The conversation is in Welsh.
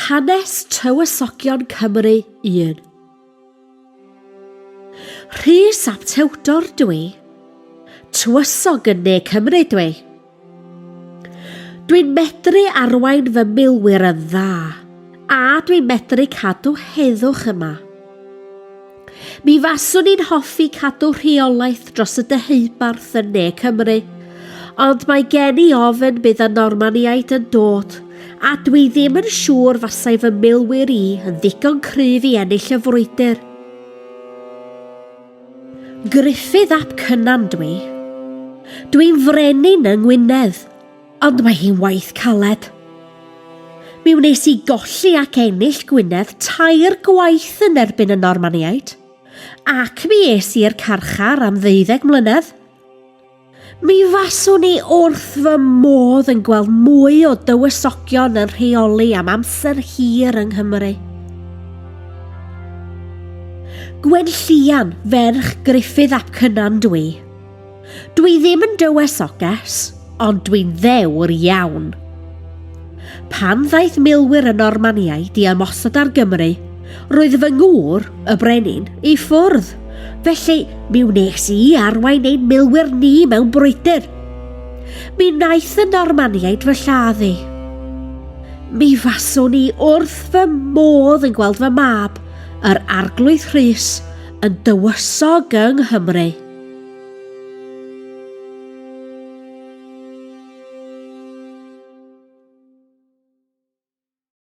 Hanes Tywysogion Cymru 1. Rhys ap Tewdor dwi. Tywysog yn Ne Cymru dwi. Dwi'n medru arwain fy milwyr yn dda, a dwi'n medru cadw heddwch yma. Mi faswn i'n hoffi cadw rheolaeth dros y Deheubarth yn Ne Cymru, ond mae gen i ofn bydd y Normaniaid yn dod, a dwi ddim yn siŵr fasai fy milwyr i yn ddigon cryf i ennill y frwydr. Gruffydd ap Cynan dwi. Dwi'n frenin yng Ngwynedd. Ond mae hi'n waith caled. Mi wnes i golli ac ennill Gwynedd tair gwaith yn erbyn y Normaniaid, ac mi es i i'r carchar am ddeuddeg mlynedd. Mi faswn i wrth fy modd yn gweld mwy o dywysogion yn rheoli am amser hir yng Nghymru. Gwenllian, ferch Gruffydd ap Cynan dwi. Dwi ddim yn dywysoges, ond dwi'n ddewr iawn. Pan ddaeth milwyr y Normaniaid i ymosod ar Gymru, roedd fy ngŵr, y brenin, i ffwrdd. Felly, mi wnes i arwain ein milwyr ni mewn brwydr. Mi wnaeth y Normaniaid fy lladd i. Mi faswn i wrth fy modd yn gweld fy mab, yr Arglwydd Rhys, yn dywysog yng Nghymru.